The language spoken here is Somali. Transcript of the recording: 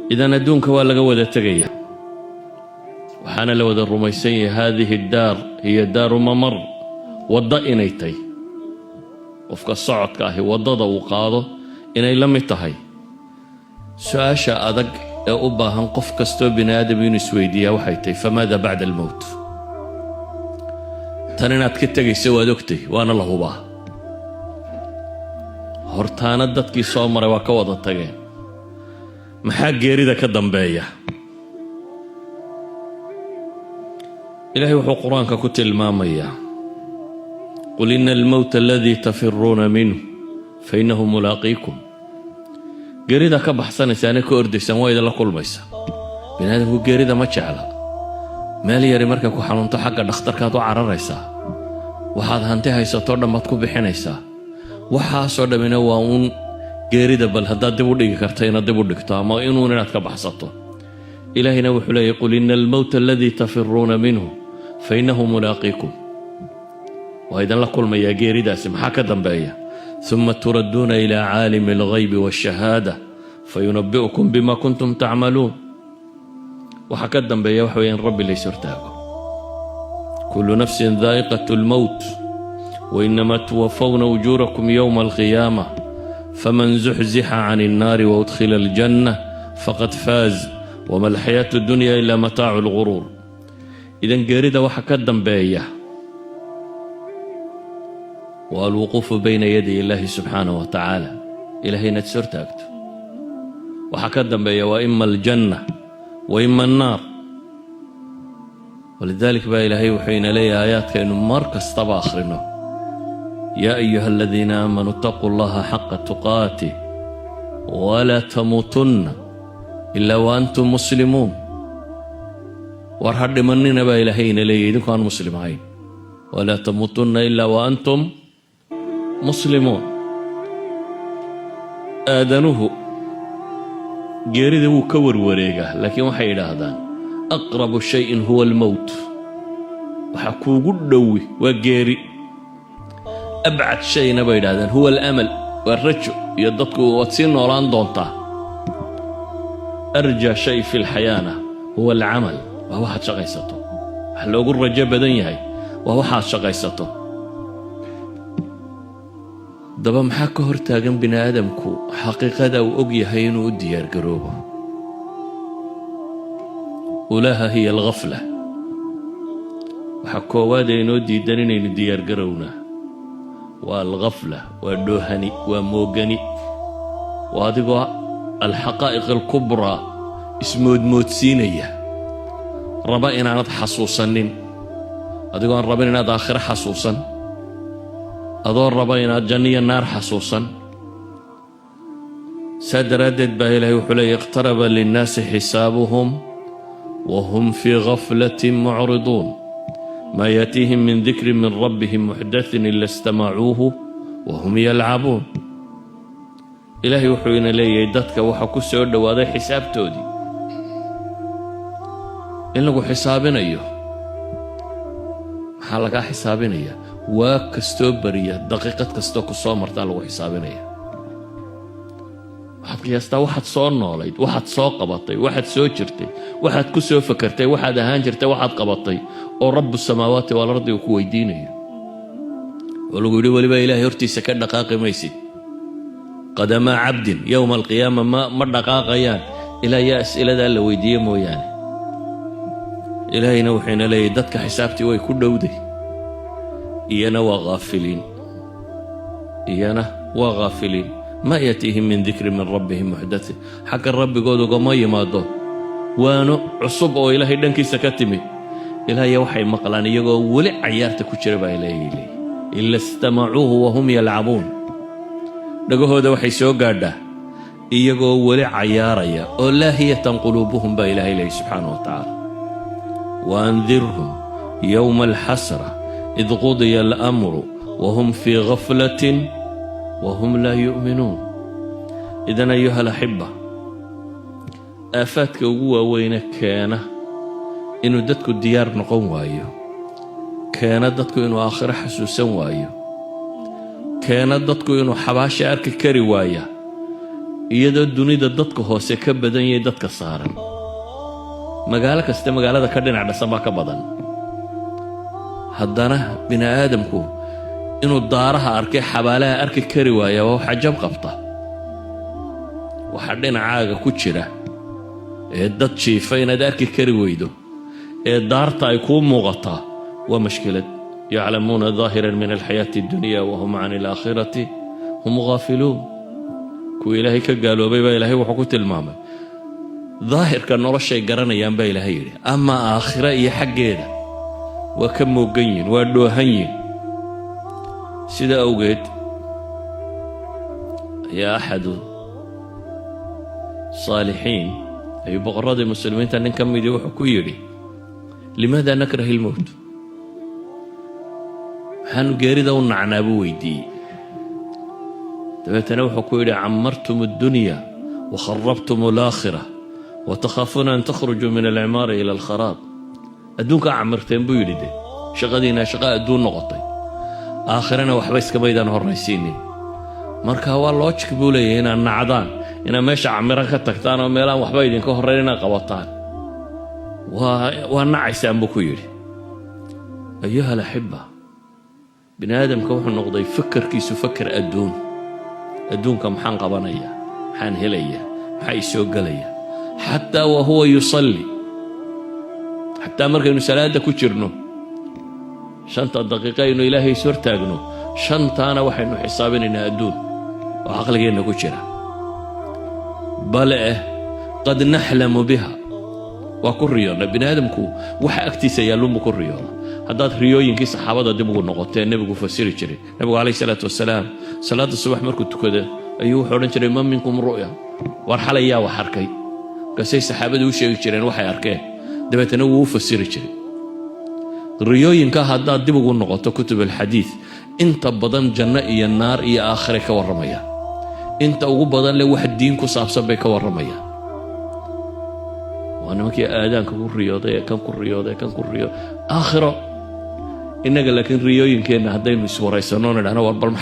Idan adduunka waa laga wada tegaya, waxaana la wada rumaysan yahay هذه الدار هي دار ممر, waddo inay tahy. Qofka socodka ahi waddada uu qaado inay la mid tahay. Su-aasha adag ee u baahan qof kastoo bini aadam inuu isweydiiyaa waxay tahay: فماذا بعد الموت? Tan inaad ka tegayso waad ogtay, waana la hubaa. Hortaana dadkii soo maray waa ka wada tageen. Maxaa geerida ka dambeeya? Ilaahay wuxuu Qur-aanka ku tilmaamayaa: قل إن الموت الذي تفرون منه فإنه ملاقيكم. Geerida ka baxsanaysaane ka ordaysaan waa idinla kulmaysa. Bini aadamku geerida ma jecla. Meel yari markay ku xanuunto, xagga dhakhtarkaad u cararaysaa, waxaad hanti haysatoo dhan baad ku bixinaysaa. Waxaasoo dhammina waa uun geerida bal haddaad dib u dhigi karta inaad dib u dhigto ama inuun inaad ka baxsato. Ilaahayna wuxuu leeyahy: قل إن الموت الذي تفرون منه فإنه ملاقيكم. Waa idinla kulmayaa geeridaasi. Maxaa ka dambeeya? ثم تردون إلى عالم الغيب والشهادة فينبئكم بما كنتم تعملون. Waxaa ka dambeeya waxa weya in Rabbi lays hortaago. كل نفس ذائقة الموت وإنما توفون أجوركم يوم القيامة فمن زحزح عن النار وأدخل الجنة فقد فاز وما الحياة الدنيا إلا متاع الغرور. Idan geerida waxa ka dambeeya waa الوقوف بين يدي الله سبحانه وتعالى, Ilahay inaad is hortaagto. Waxaa ka dambeeya waa إما الجنة وإما النار. ولذلك baa Ilaahay wuxuu ina leeyahay aayaadkaynu mar kastaba akhrino: يا أيها الذين آمنوا اتقوا الله حق تقاته ولا تموتن إلا وأنتم مسلمون. War ha dhimanina baa Ilaahay ina leeyahy idinku aan muslim ahayn. ولا تموتن إلا وأنتم مسلمون. Aadanuhu geerida wuu ka warwareegaa, laakiin waxay yidhaahdaan أقرب شيء هو الموت. Waxa kuugu dhowi waa geeri. أبعد شيء na bay yidhahdaan هو الأمل, waa rajo iyo dadku waad sii noolaan doontaa. أرجى شيء في الحياة na هو العمل, waa waxaad shaqaysato. Wax loogu rajo badan yahay waa waxaad shaqaysato. Daba maxaa ka hortaagan bini aadamku xaqiiqada uu og yahay inuu u diyaargaroobo? أولاها هي الغفلة. Waxaa koowaad ee inoo diidan inaynu diyaargarownaa waa الغفلة, waa dhoohani, waa moogani, waa adigoo الحقائق الكبرى ismoodmoodsiinaya, raba inaanad xasuusanin, adigoo aan rabin inaad aakhiro xasuusan, adoo raba inaad janno iyo naar xasuusan. Saa daraaddeed baa Ilaahay wuxuu leeyay: اقترب للناس حسابهم وهم في غفلة معرضون ما يأتيهم من ذكر من ربهم محدث إلا استمعوه وهم يلعبون. Ilaahay wuxuu ina leeyahay dadka waxaa ku soo dhowaaday xisaabtoodii, in lagu xisaabinayo. Maxaa lagaa xisaabinaya? Waa kastoo beriya, daqiiqad kastoo ku soo martaa lagu xisaabinaya. Waxaad qiyaastaa waxaad soo noolayd, waxaad soo qabatay, waxaad soo jirtay, waxaad ku soo fakertay, waxaad ahaan jirtay, waxaad qabatay oo رب السماوات والأرض uu ku weydiinayo, oo lagu yidhi weliba Ilaahay hortiisa ka dhaqaaqi maysid. قدما عبد يوم القيامة ma dhaqaaqayaan ilaa yaa as'iladaa la weydiiye mooyaane. Ilaahayna wuxuuna leeyahy dadka xisaabtii way ku dhowday, iyana waa ghaafiliin, iyana waa ghaafiliin. ما يأتيهم من ذكر من ربهم محدث, xagga rabbigood ugama yimaado waano cusub oo Ilaahay dhankiisa ka timi, ilaahya waxay maqlaan iyagoo weli cayaarta ku jira baa Ilaahay leeyay. إلا استمعوه وهم يلعبون. Dhagahooda waxay soo gaadhaa iyagoo weli cayaaraya oo لاهية قلوبهم baa Ilaahay leeyay سبحانه وتعالى. وأنذرهم يوم الحسرة إذ قضي الأمر وهم في غفلة وهم لا يؤمنون. إذن أيها الأحبة, aafaadka ugu waaweyne keena inuu dadku diyaar noqon waayo, keena dadku inuu aakhiro xasuusan waayo, keena dadku inuu xabaasha arki kari waaya. Iyadoo dunida dadka hoose ka badan yahay dadka saaran, magaalo kaste magaalada ka dhinac dhasan baa ka badan, haddana bini aadamku inuu daaraha arkay xabaalaha arki kari waaya waa wax cajab qabta. Waxa dhinacaaga ku jira ee dad jiifa inaad arki kari weydo ee daarta ay kuu muuqataa waa mashkilad. يعلمون ظاهرا من الحياة الدنيا وهم عن الآخرة هم غافلون. Kuwa Ilaahay ka gaaloobay baa Ilaahay wuxuu ku tilmaamay daahirka noloshay garanayaan baa Ilaahay yidhi, ama aakhira iyo xaggeeda waa ka moogan yihin, waa dhoohan yihin. Sida awgeed ayaa أحد الصالحين ayuu boqorradii muslimiinta nin ka midii wuxuu ku yidhi: لماذا نكره الموت؟ Maxaanu geerida u nacnaa, buu weydiiyey. Dabeetana wuxuu ku yidhi: عمرتم الدنيا وخربتم الآخرة وتخافون أن تخرجوا من العمارة إلى الخراب. Adduunkaa camirteen, buu yidhi, de shaqadiina shaqa adduun noqotay, aakhirana waxba iskamaydaan horraysiinin. Marka waa logic, buu leeyahay, inaad nacdaan inaad meesha camiran ka tagtaan oo meelaan waxba idinka horrayn inaad qabataan waa nacaysaan, buu ku yidhi. أيها الأحبة, bini aadamka wuxuu noqday fakarkiisu fakar adduun. Adduunka maxaan qabanaya, maxaan helaya, maxaa isoo gelaya? حتى وهو يصلي, xataa markaynu salaadda ku jirno, 5ta daqiiqa aynu Ilaahay is hortaagno, shantaana waxaynu xisaabinaynaa adduun oo caqligeenna ku jira. Bale eh قد نحلم بها, waa ku riyoonna. Bini aadamku waxa agtiisa yaalluunbu ku riyooda. Haddaad riyooyinkii saxaabada dib ugu noqotee nebigu fasiri jiray, nebigu عليه الصلاة والسلام salaadda subax markuu tukado ayuu wuxuu odhan jiray: من منكم رأى? War xalay yaa wax arkay? Markaasay saxaabadu u sheegi jireen waxay arkeen, dabeetana wuu u fasiri jiray riyooyinka. Haddaad dib ugu noqoto كتب الحديث, inta badan janno iyo naar iyo aakhiray ka warramayaan. Inta ugu badan leh wax diin ku saabsan bay ka warramayaan. Waa nimankii aadaanka ku riyooday ee kan ku riyooday, kan ku riyooday aakhiro. Innaga laakiin riyooyinkeenna haddaynu iswaraysanno, nidhahno war bal maxaa